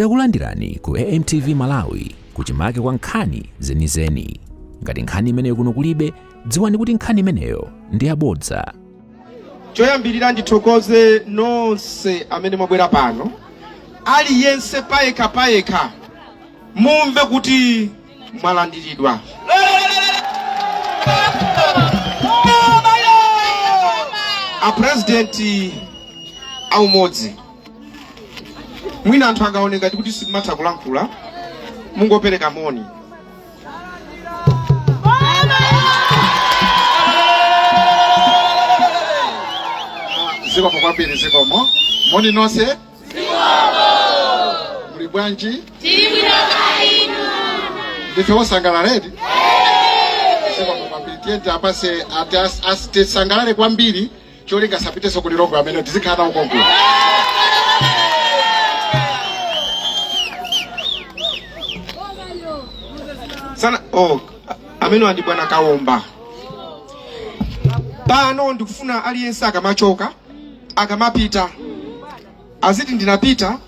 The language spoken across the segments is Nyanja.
Takulandirani ku AMTV Malawi kuchimake kwa nkhani zenizeni. Ngati nkhani imeneyo kuno kulibe, dziwani kuti nkhani imeneyo ndi yabodza. Choyambirira ndithokoze nonse amene mwabwera pano, aliyense payekha payekha, mumve kuti mwalandiridwa. A president a Umodzi, mwina anthu angaone ngati kuti simumatha kulankhula, mungopereka moni. Zikomo kwambiri, zikomo. Moni nonse. Muli bwanji? Ndife wosangalala eti? Zikomo kwambiri. Tiye tiapase ati tisangalale kwambiri, cholinga asapitenso ku Lilongwe amene tizikhala nawo konkuno. Sana oh, amene ndi bwana Kaomba pano. Ndikufuna aliyense akamachoka, akamapita, aziti, "Ndinapita,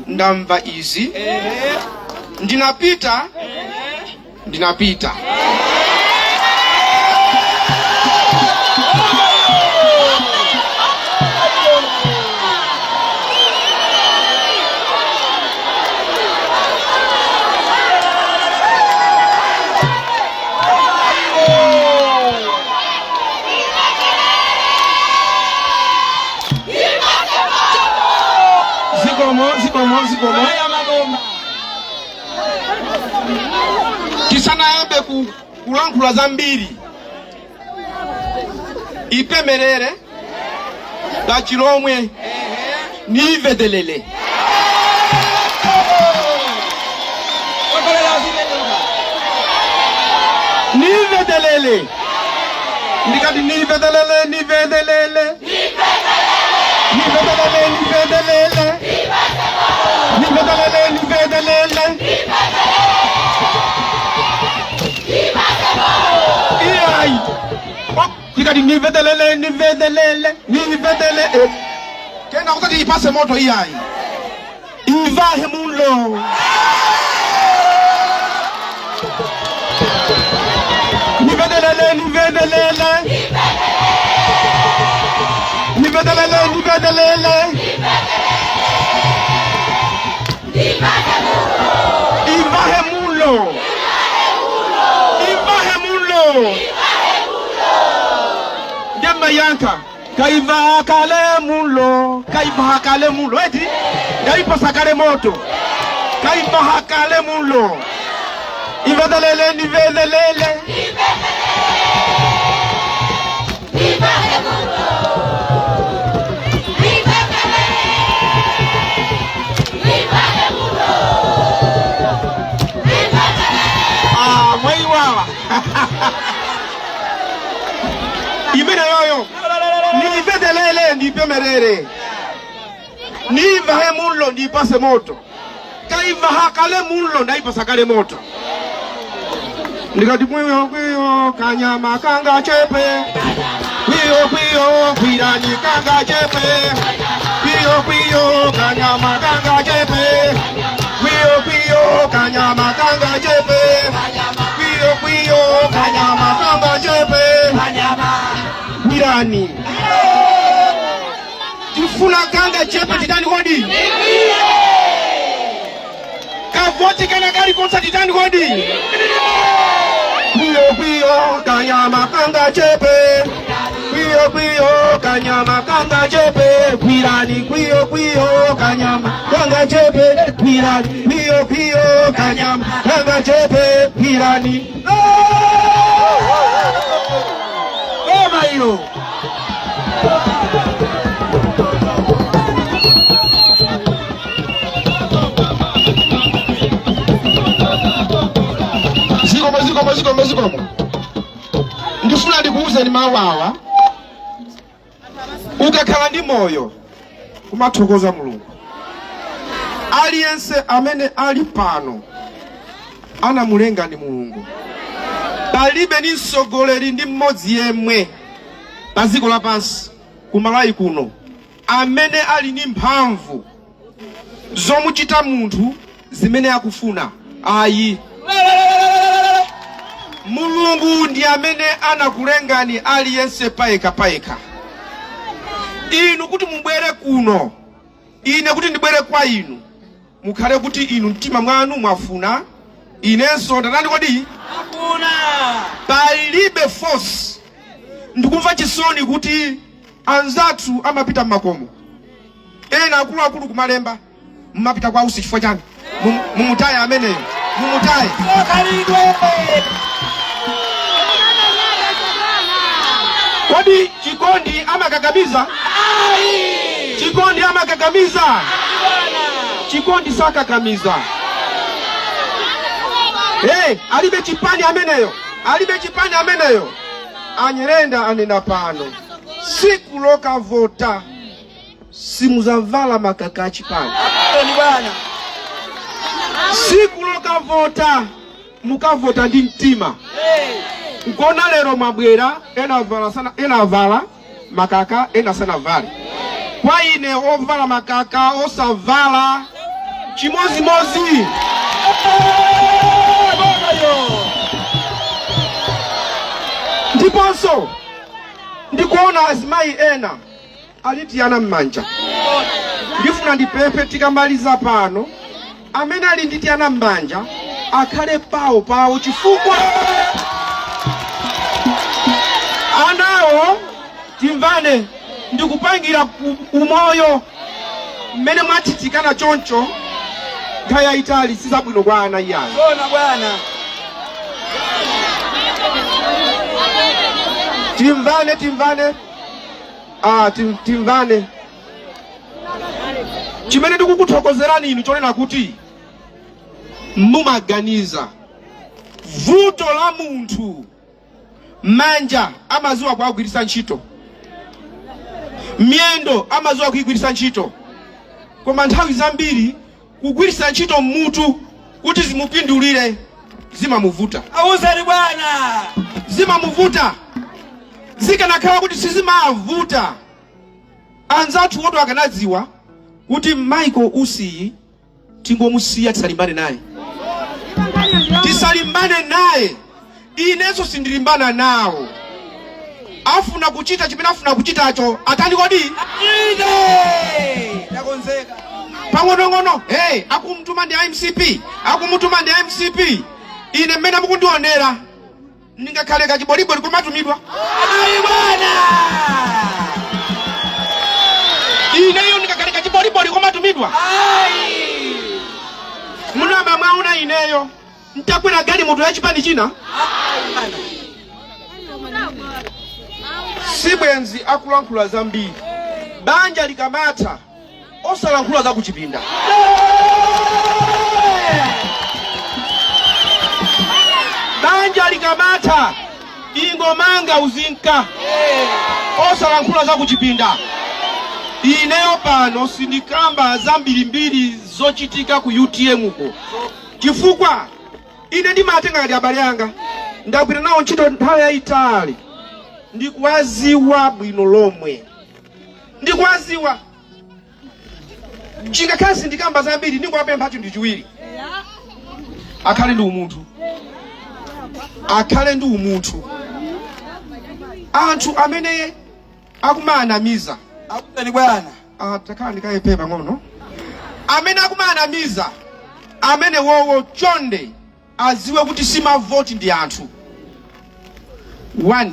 ndamva izi, ndinapita, ndinapita." Zikomo, zikomo, zikomo. Tisanayambe kulankhula zambiri, ipemerere pachilomwe nivedelele. Nivedelele, ndikati nivedelele, nivedelele, nivedelele, nivedelele, nivedelele, nivedelele. Iyayi, ndikati nivedelele, nivedelele, nivedelele, kena kutati ipase moto. Iyayi, ivahe mulo. Nivedelele, nivedelele, nivedelele, nivedelele, ivahe mulo, ivahe mulo. Ndemayanka kaivaha kale mulo, kaivaha kale mulo eti ndaipasa kale moto, kaivaha kale mulo. Ivedelele, nivedelele. Ah, mwaiwawa imene yoyo nivedelele, ndipemerere, nivahe mulo, ndipase moto, kaivaha kale mulo, ndaipasa kale moto. Ndikati kwiyo kwiyo kanyama kanga chepe, kwiyo kwiyo kwirani kanga chepe, kwiyo kwiyo kanyama kanga chepe, kwiyo kwiyo kanyama kanga chepe, kwiyo kwiyo kanyama kanga chepe. Kwirani, tifuna kanga chepe titani kodi? Kavoti kana kali konsa titani kodi? Kwiyo kwiyo kanyama kanga chepe, kwiyo kwiyo kanyama kanga chepe, kwirani, kwiyo kwiyo kanyama kanga chepe, kwirani, kwiyo kwiyo kanyama kanga chepe, kwirani. Goma hilo. Zikomo, zikomo, zikomo, zikomo. Ndifuna ndikuwuzeni mawu awa: ukakhala ndi moyo kumathokoza Mulungu. Aliyense amene ali pano anamulenga ndi Mulungu. Palibe ni mtsogoleri ndi mmodzi yemwe pa dziko lapansi, ku Malawi kuno, amene ali ndi mphamvu Zomuchita munthu zimene akufuna ayi. Mulungu ndi amene anakulengani aliyense payekha payekha. Inu kuti mubwere kuno, ine kuti ndibwere kwa inu, mukhale kuti inu mtima mwanu mwafuna, inenso ndatani kodi? Afuna. Palibe force. Ndikumva chisoni kuti anzathu amapita mmakomo, ena akuluakulu kumalemba, mumapita kwa Usi chifukwa chani? Mumutaye ameneyo, mumutaye. Okhalidwe. Kodi chikondi amakakamiza? Ayi. Chikondi amakakamiza? Chikondi sakakamiza. Hey, alibe chipani ameneyo, alibe chipani ameneyo. Anyerenda anena pano, siku lokavota simuzavala makaka achipani. Ni bwana. Siku lokavota mukavota ndi mtima. Nkona lero mwabwera, ena avala sana, ena avala makaka, ena sanavale. Kwa ine ovala makaka osavala chimozimozi. Ndiponso ndikuona azimayi ena ali ndi ana m'manja. Ndifuna ndipemphe, tikamaliza pano, amene ali ndi ana m'manja akhale pawo pawo, chifukwa anawo, timvane, ndikupangira umoyo mmene mwathitikana choncho nthawi yayitali sizabwino kwa ana iyayo. Zona bwana. Timvane, timvane, timvane. Chimene ndikukuthokozerani inu chonena kuti mumaganiza vuto la munthu, manja amaziwa kuagwiritsa ntchito, miyendo amaziwa kuigwiritsa ntchito, koma nthawi zambiri kugwiritsa ntchito mutu kuti zimupindulire zimamuvuta. Awuzeni bwana. Zimamuvuta. Zikanakhala kuti sizimavuta, anzathu woto akanadziwa kuti Michael Usi tingomusiya, tisalimbane naye, tisalimbane naye. Inenso sindilimbana nawo. Afuna kuchita chimene afuna kuchitacho, atani kodi? Ine. Takonzeka. Pang'onong'ono. Hey, akumutuma ndi MCP, akumutuma ndi MCP. Ine mmene mukundionera ndingakhale kachiboliboli kumatumidwa? Ayi bwana. Ineyo ndingakhale kachiboliboli kumatumidwa? Ayi. Munamba mwaona ineyo ntakwera galimoto ya chipani china? Sibwenzi akulankhula zambiri. Banja likamatha osalankhula za kuchipinda. Banja likamatha ingomanga uzinka, osalankhula za kuchipinda. Ineyo pano sindikamba zambirimbiri zochitika ku UTM uko, chifukwa ine ndimatenga ngati abale anga, ndagwira nawo ntchito nthawi yayitali, ndikuwaziwa bwino lomwe, ndikuwaziwa. Chingakhale sindikamba zambiri, ndingowapempha chinthu chiwiri: akhale ndi umunthu, akhale ndi umunthu. Anthu amene akumanamiza, Awuzeni bwana. Takhala ndikayepe pang'ono. Amene akumanamiza amene wowo, chonde aziwe kuti simavoti ndi anthu. 1,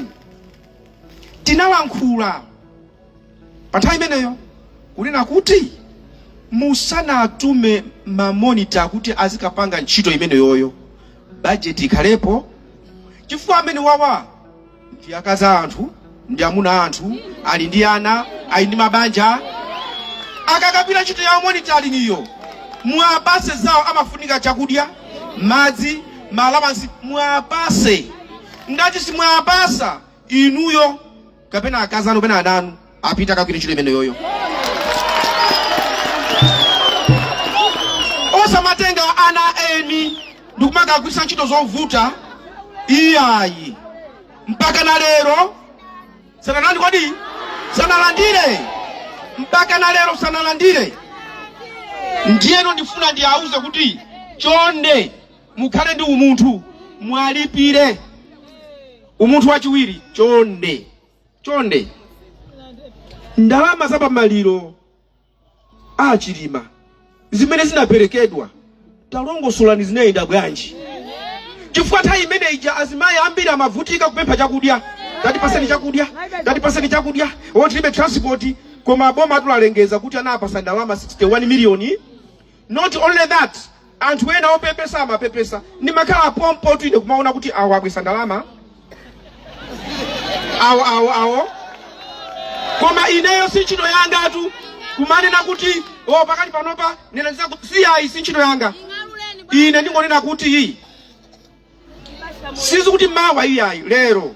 tinalankhula pa nthawi imeneyo kunena kuti musanatume ma monitor kuti azikapanga ntchito imeneyoyo, bajeti ikhalepo, chifukwa amene wawa ndi akazi a anthu, ndi amuna anthu, ali ndi ana, ali ndi mabanja. Akakapita ntchito ya monitoring iyo, muwapase zawo, amafunika chakudya, madzi, ma allowance, muwapase. Ngati simuwapasa, inuyo kapena akazi anu kapena ana anu apita akagwira ntchito imeneyoyo. Osamatenga ana eni ndikumakagwiritsa ntchito zovuta, iyayi. Mpaka na lero sanalandi kodi? Sanalandire mpaka na lero, sanalandire. Ndiyeno ndifuna ndiauze kuti chonde mukhale ndi umunthu, mwalipire. Umunthu wachiwiri, chonde chonde, ndalama zapamaliro achilima zimene zinaperekedwa, talongosolani zinayenda bwanji, chifukwa nthawi imene ija azimayi ambiri amavutika kupempha chakudya, tatipaseni chakudya, tatipaseni chakudya, o tilibe transport. Koma boma atulalengeza kuti anapasa ndalama 61 miliyoni. Not only that, anthu ena opepesa amapepesa. Ndimakhala pompo tu ine kumaona kuti awo abwesa ndalama, awo awo awo, koma ineyo si ntchito yangatu kumanena kuti o pakali panopa nena si ayi, si ntchito yanga. Ine ndingonena kuti sizikuti mawa iyayi, lero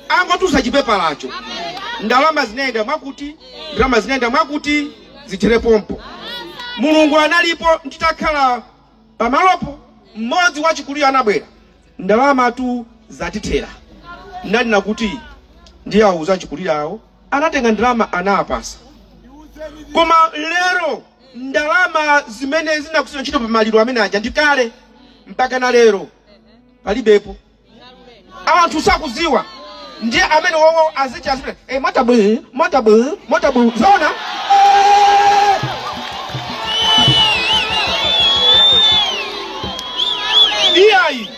angotusa chipepalacho, ndalama zinayenda mwakuti, ndalama zinayenda mwakuti, zithere pompo. Mulungu analipo, nditakhala pamalopo mmodzi wachikulire anabwera, ndalama tu zatithera. Ndanena kuti ndiyauza achikulire awo, anatenga ndalama anapasa. Koma lero ndalama zimene zinakusira ntchito pamaliro amene aja ndikale, mpaka na lero palibepo, anthu sakuziwa. Ndiye amene wowo azichi azipita motabu motabu motabu zona. Iyayi,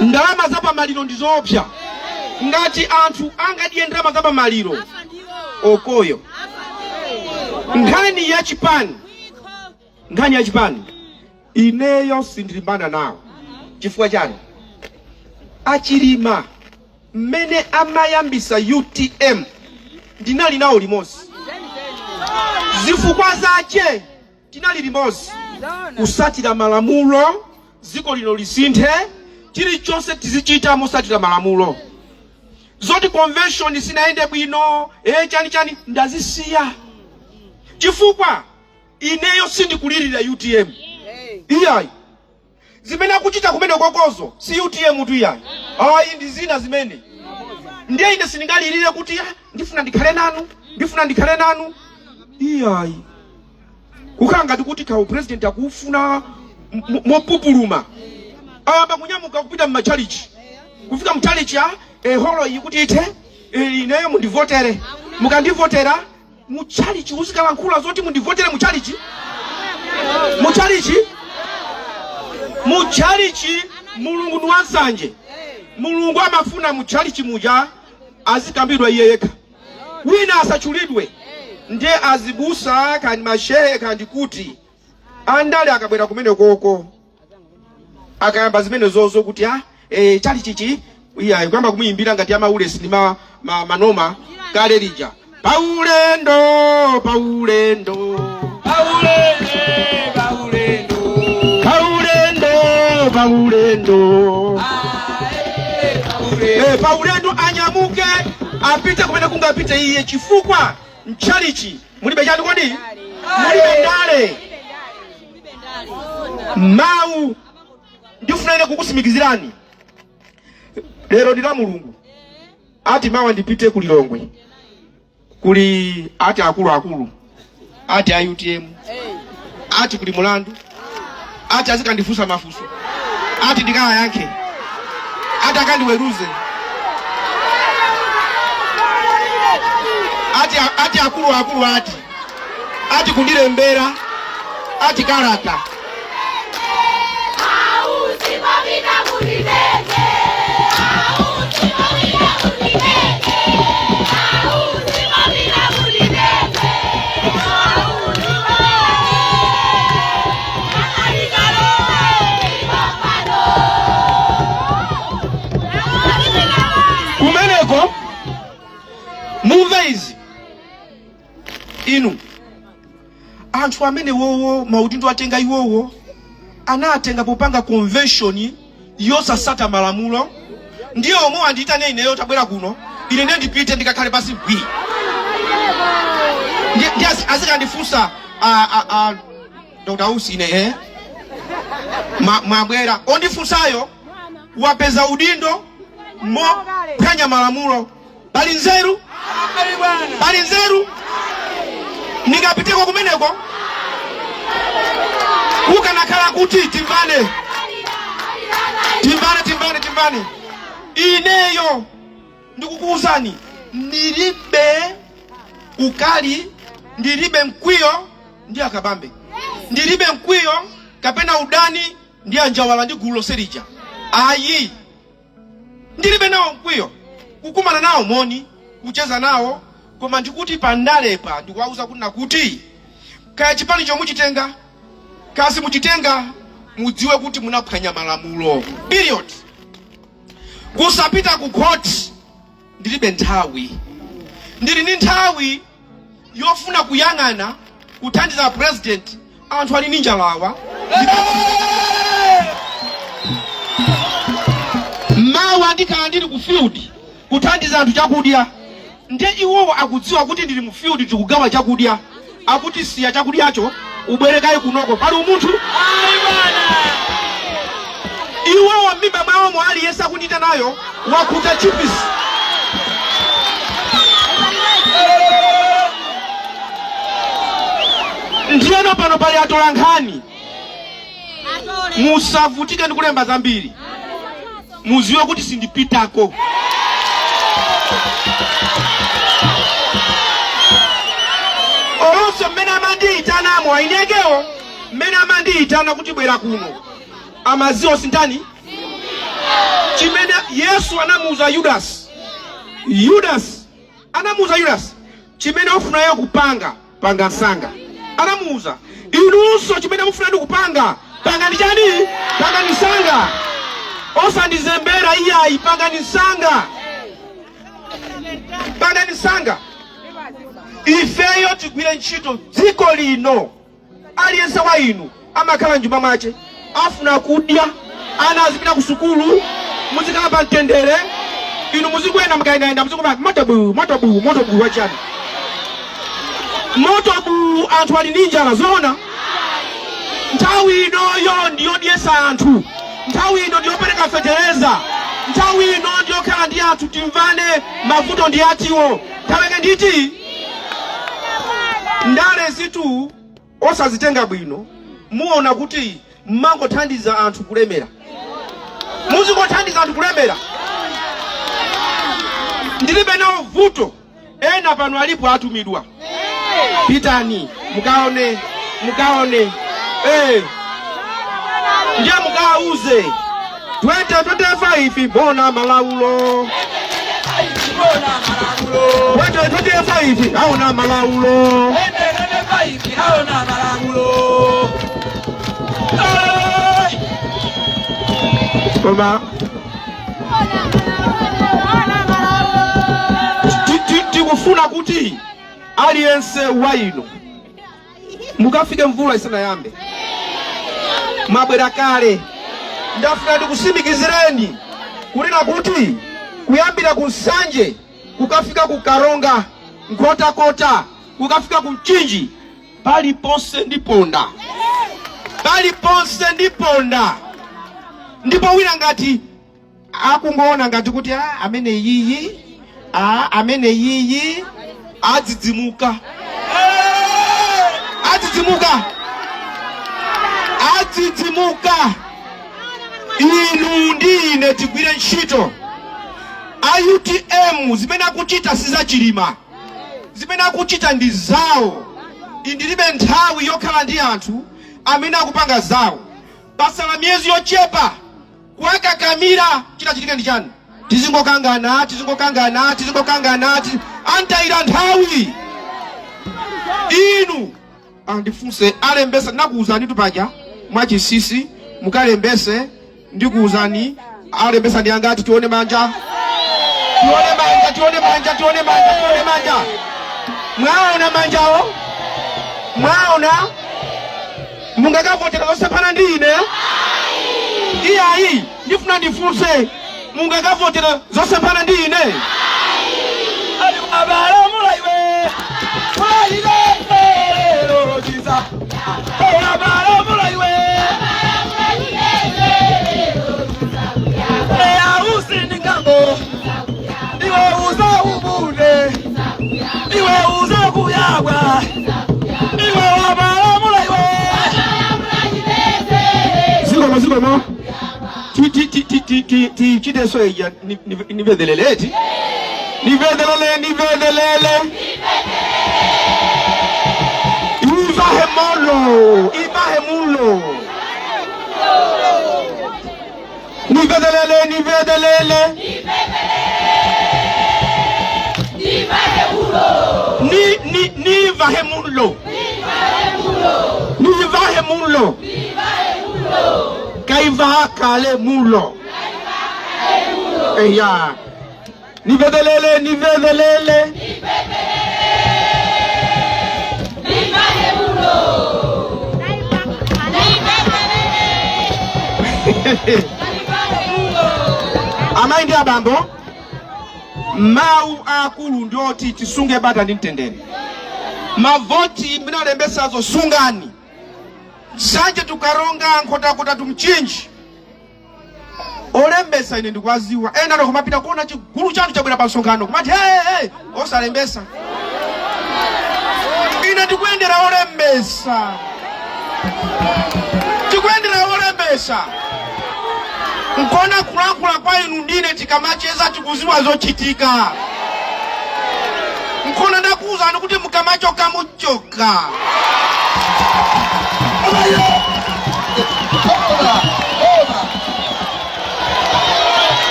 ndalama zapamaliro ndi zoopsa. Ngati anthu angadye ndalama zapamaliro okoyo. Nkhani ya chipani, nkhani ya chipani ineyo sindilimbana nawo. Chifukwa chani? Achilima mmene amayambisa UTM ndinali nawo limodzi, zifukwa zache tinali limodzi kusatira malamulo, dziko lino lisinthe, chilichonse tizichita mosatira malamulo. Zoti convention sinayende bwino, chani chani, ndazisiya, chifukwa ineyo sindikulirira UTM iyayi. Zimene akuchita kumene kokozo si UTM tu iyayi, ayi, ndi zina zimene. Ndiye ine sindingalirire kuti ah, ndifuna ndikhale nanu, ndifuna ndikhale nanu, iyayi. Kukhala ngati kuti kawu president akufuna mopupuluma, ayamba kunyamuka kupita mmachalichi, kufika mchalichi, a holo iyi kuti ithe, ineyo mundivotere, mukandivotera muchalichi uzikalankhula zoti mundivotere muchalichi, muchalichi, muchalichi. Mulungu ndi wansanje. Mulungu amafuna muchalichi muja azikambidwa iye yekha, wina asachulidwe. Ndiye azibusa kandi mashehe kandi kuti andale akabwera kumene koko akayamba zimene zozo kuti ah, chali chichi iya, kuyamba kumuyimbira ngati amaulesi ndi manoma kale lija, paulendo paulendo Paulendo, paulendo, paulendo paulendo. Ae, paulendo. Paulendo anyamuke apite kumene kungapite iye, chifukwa mchalichi mulibe chani kodi? Mulibe ndale. Mawu ndifuna ine kukusimikizirani lero ndi la Mulungu. Ati mawa ndipite ku Lilongwe, kuli ati akuluakulu ati a UTM, ati kuli mulandu, ati azikandifunsa mafunso, ati ndikawayankhe, ati akandiweruze, ati akuluakulu ati kundilembera ati kalata. Kumeneko mumve izi inu anthu amene wowo maudindo atenga iwowo, anatenga popanga convention yosasata malamulo. Ndiye omwe andiyitane ineyo, tabwera kuno, ine ndiye ndipite ndikakhale pasi bwi, ndi azikandifunsa a Dr. Usi, ine mwabwera ondifunsayo wapeza udindo mophwanya malamulo. Pali nzeru? Ayi bwana. Pali nzeru? Ndingapiteko kumeneko? Kukanakhala kuti timvane, timvane, timvane, timvane. Ineyo ndikukuwuzani, ndilibe ukali, ndilibe mkwiyo ndi akabambe, ndilibe mkwiyo kapena udani ndi anjawala ndi gulu loselija, ayi. Ndilibe nawo mkwiyo. Kukumana nawo moni, kucheza nawo, koma ndikuti pandalepa ndikuwauza kuti nakuti kaya chipani chomuchitenga kasi muchitenga, mudziwe kuti munaphwanya malamulo, period. Kusapita ku court, ndilibe nthawi. Ndili ndi nthawi yofuna kuyang'ana kuthandiza president. Anthu ali ndi njalawa. Mawa ndikhala ndili ku field kuthandiza anthu chakudya. Nde iwowo akudziwa kuti ndili mu field tikugawa chakudya, akuti siya chakudyacho ubwerekayi kunoko. Pali umunthu? Iwowo m'mimba mwawomo aliyense akundita nayo wakhuta chipisi. Ndiyeno pano pali atola nkhani, musavutike ndi kulemba zambiri. Muziwe kuti sindipitako. Olonso mmene amandiyitanamo ainekewo, mmene amandiyitana kuti bwera kuno, amaziwo sintani chimene Yesu anamuuza Yudasi. Yudasi anamuuza Yudasi, chimene ufunayo kupanga, panga msanga. Anamuuza inunso, chimene mufuna ndi kupanga, pangani chani? Pangani msanga. Osandizembera iyayi, pangani msanga, pangani msanga. Ifeyo tigwire ntchito dziko lino. Aliyense wa inu amakhala mnyumba mwache, afuna kudya, ana azipita ku sukulu, muzikhala pa mtendere. Inu muzikuyenda, mukayendayenda muzikuma moto bu, moto bu, moto bu wachani? Moto bu, anthu ali ndi njala. Zoona? Nthawi inoyo ndiyodyesa anthu, nthawi ino ndiyopereka fetereza, nthawi ino ndiyokhala ndi anthu timvane mavuto ndi atiwo. Nthawi yake nditi ndale zitu osazitenga bwino, muona kuti mmangothandiza anthu kulemera, muzingothandiza anthu kulemera. Ndilibe nawo vuto. Ena pano alipo atumidwa, pitani mukaone, mukaone, ndiye mukawauze 2025 bona malaulo, 2025 aona malaulo. Aona malamulo. Koma tikufuna kuti aliyense wa inu mukafike mvula isanayambe. Mwabwera kale. Ndafuna ndikusimikizireni kunena kuti kuyambira ku Nsanje kukafika ku Karonga, Nkhotakota, kukafika ku Mchinji, paliponse ndiponda, paliponse ndiponda. Ndipo wina ngati akungoona ngati kuti amene yiyi, amene yiyi, adzidzimuka, adzidzimuka, adzidzimuka. Inu ndi ine tigwire ntchito. A UTM zimene akuchita si za Chilima, zimene akuchita ndi zawo. Indilibe nthawi yokhala ndi anthu amene akupanga zawo. Pasala miyezi yochepa, kuwakakamira chitachitika ndi chani? Tizingokangana, tizingokangana, tizingokangana, antayira nthawi. Inu andifunse alembesa, nakuwuzani tupaja mwachisisi, mukalembese. Ndikuwuzani, alembesa ndi angati? Tione manja, tione manja, tione manja, tione manja, tione manja. Mwaona manjawo? Mwaona? Mungakavotera zosemphana ndi ine? Iyayi, ndifuna ndifunse, mungakavotera zosemphana ndi ine? Abalamula iwe, mulayile chiza. Abalamula iwe, ausindingambo iwe, uza ubune iwe, uza kuyabwa iwe, wabalamula iwe. Zikomo, zikomo. Tichiteso ija nivedhelele eti nivedhelele nivedhelele ivahe molo ivahe mulo nivedhelele nivedhelele ni ni nivahe mulo nivahe mulo kaivaha kale mulo eya nivedhelele nivedhelele. Amayi ndi abambo, mawu akulu ndioti tisunge bata ndi mtendere. Mavoti mnalembesazo sungani. Nsanje, Tukaronga, Nkhotakota, tumchinji, olembesa ine ndikwaziwa. Ena ndo kumapita kuona chigulu chanu chabwera pa msonkhano kumati hey, hey, osalembesa. Ine ndikuyendera olembesa, tikuyendera olembesa. Nkona kulankhula kwa inu ndine tikamacheza tikuziwa zochitika. Nkona ndakuwuzani kuti mukamachoka muchoka. Order, order.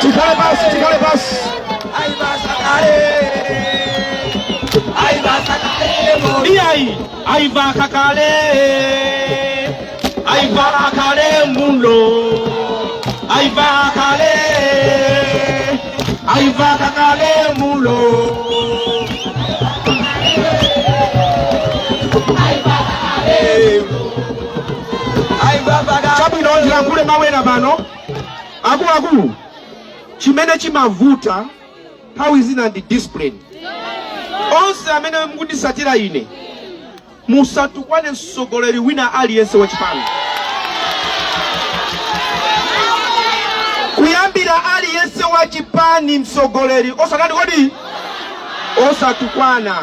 Tikhale pasi, tikhale pasi. Iyayi, aivaka kale, aivala kale mulo, aivala kale, aivaka kale mulo. Chabwino, ndilankhule mawena pano. Akuluakulu, chimene chimavuta nthawi zina ndi discipline. Onse amene mukundisatira ine, musatukwane mtsogoleri wina aliyense wachipani, kuyambira aliyense wachipani, mtsogoleri osatani kodi osatukwana.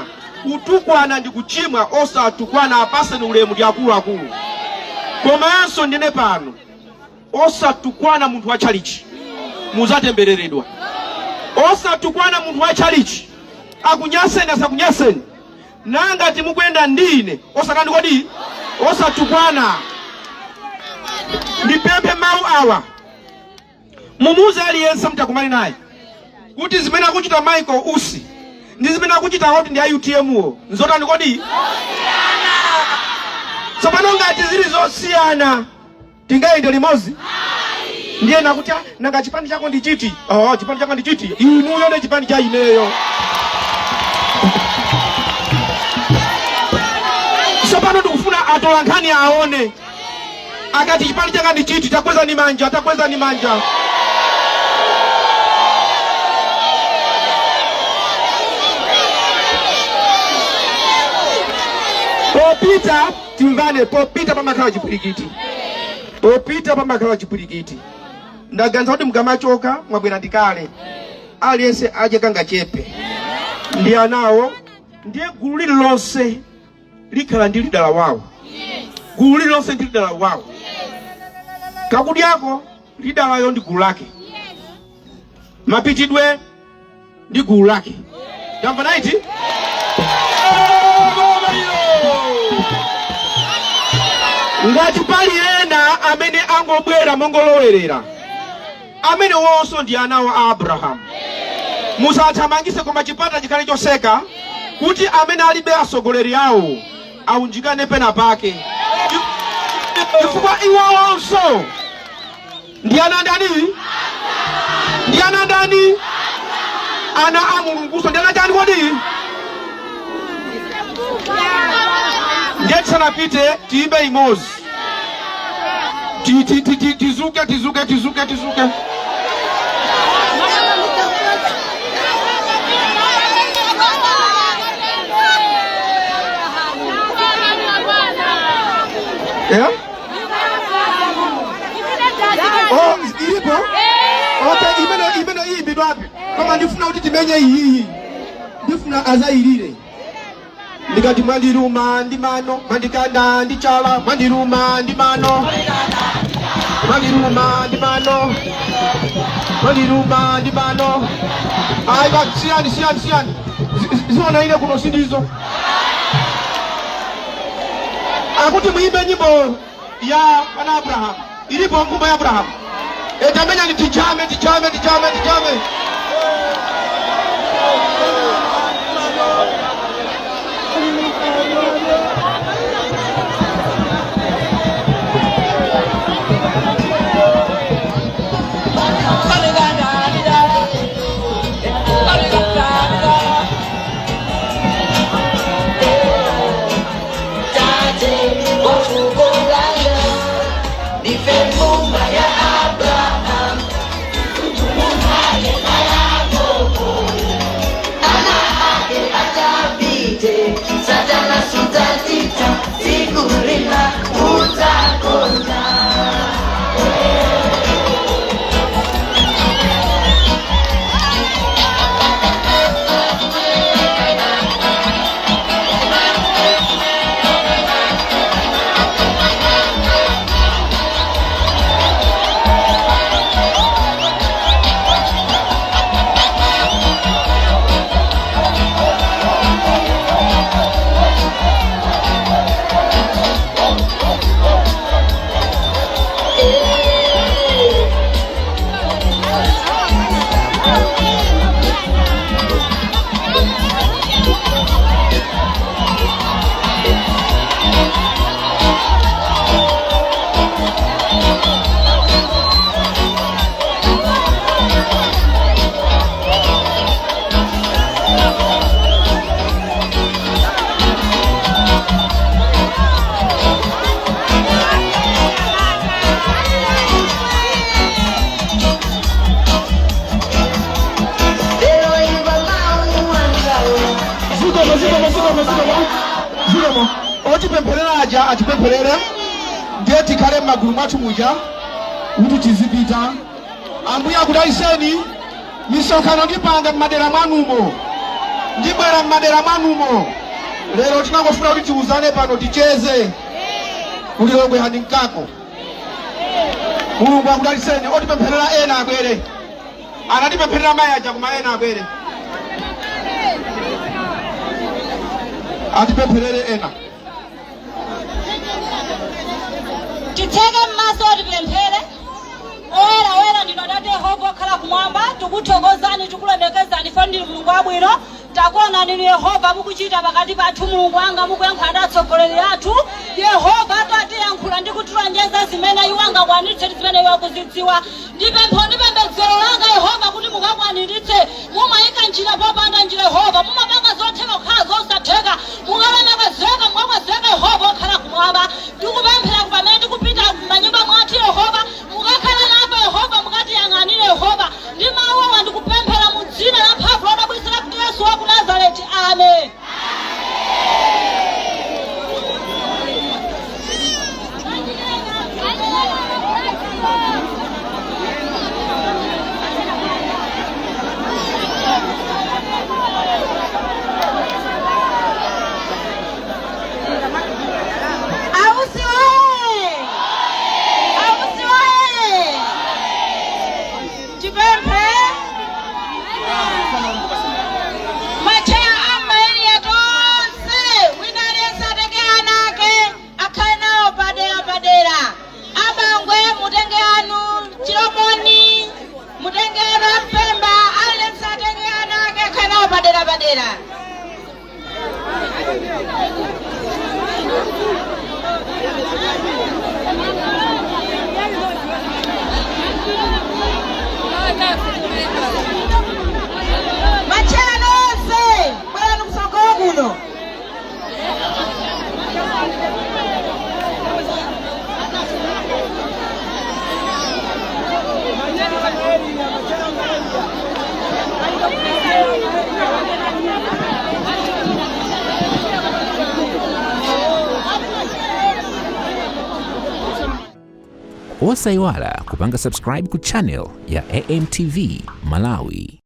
Kutukwana ndi kuchimwa. Osatukwana, apaseni ulemu, ndi akuluakulu. Komanso ndine pano, osatukwana munthu wa tchalichi, muzatembereredwa. Osatukwana munthu wa tchalichi, akunyaseni asakunyaseni, nangati mukuyenda ndine, osatani kodi osatukwana. Ndipemphe mawu awa, mumuze aliyense mtakumane naye kuti zimene akuchita Michael Usi ndi zimene akuchita oti ndi a UTM wo nzotani kodi. Tsopano ngati zili zosiyana, tingayende limodzi? Ndiye nakuti, "Ah, nanga chipani chako ndi chiti?" Oh, chipani chako ndi chiti? Inuyo ndi chipani cha ineyo. Tsopano ndikufuna atola nkhani aone akati chipani changa ndi chiti. Takweza ni manja, takweza ni manja. Popita timvane, popita pamakhala chipwirikiti, popita pamakhala chipwirikiti. Ndaganiza kuti mukamachoka mwabwera ndikale, aliyense adye kangachepe ndi anawo. Ndiye gulu lililonse likhala ndi lidala wawo, gulu lililonse ndi lidala wawo. Kakudyako lidalayo ndi gulu lake, mapitidwe ndi gulu lake. Tamva naiti. Ngati pali ena amene angobwera mongolowerera, amene wonso ndi anawo a Abrahamu, musathamangise, koma chipata chikhale choseka kuti amene alibe atsogoleri awo aunjikane pena pake, chifukwa iwowonso ndi ana ndani? Ndi ana ndani? Ana a Mulunguso ndi ana chani kodi? Ndiye tisanapite tiyimbe imodzi. Tizuke, tizuke, tizuke, tizuke. Yeah? Oh, ilipo? Okay, imene imene iyimbidwapi? Koma ndifuna kuti timenye iyiyi. Ndifuna azayilire. Ndikati mwandiluma ndi mano, mwandikanda ndi chala, mwandiluma ndi mano, mwandiluma ndi mano, mwandiluma ndi mano. Ayi, siyani, siyani, siyani. Ziona ine kuno sindizo. Akuti muimbe nyimbo ya ana Abraham. Ilipo ngumba ya Abraham? Etamenya ni tijame, tijame, tijame, tijame. Zikomo, zikomo, zikomo, zikomo, zikomo. Otipempherera aja atipempherere, ndiye tikhale m'magulu mwathu muja kuti tizipita. Ambuye akudalitseni. Misonkhano ndipanga m'madera mwanumo, ndibwera m'madera mwanumo. Lero tinangofuna kuti tiuzane pano, ticheze kulilongwe hani mkako. Mulungu akudalitseni. Otipempherera ena abwere. Anatipempherera mayi aja, koma ena abwere atipempherere ena. Titseke mmaso, tipemphere. Oyera, oyera ndinu Atate Yehova okhala kumwamba. Tikuthokozani, tikulemekezani, fo ndinu Mulungu wabwino. Takuona ninu Yehova mukuchita pakati pathu. Mulungu wanga, mukuyankhula ndi atsogoleri athu. Yehova atiyankhula ndi kutilonjeza zimene iwo angakwaniritse ndi zimene iwo akuzidziwa. Ndipempho ndi pembedzero langa, Yehova, kuti mukakwaniritse. Mumayika njira popanda njira. Yehova, mumapanga zotheka kukhala zosatheka. Mukalemekezeka, mukakwezeka, Yehova okhala kumwamba. Tikupemphera pamene tikupita m'manyumba mwathu, Yehova, mukakhala nafe. Yehova, mukatiyang'anire. Yehova, ndi mawu awa ndikupemphera mu dzina la mphamvu lodabwitsa la kuti Yesu wa ku Nazareti, amen. Ausi oye! Ausi oye! Chipemphe macheya amaeriya tonse, wina aliyense atenge ana ake akhale nawo padera padera. Abangwe mutenge anu, Chilomoni mutenge anu, Ampemba, aliyense atenge ana ake akhale nawo padera padera. Macheya nonse, bwerani kusogolo kuno. Osayiwala kupanga subscribe ku channel ya AMTV Malawi.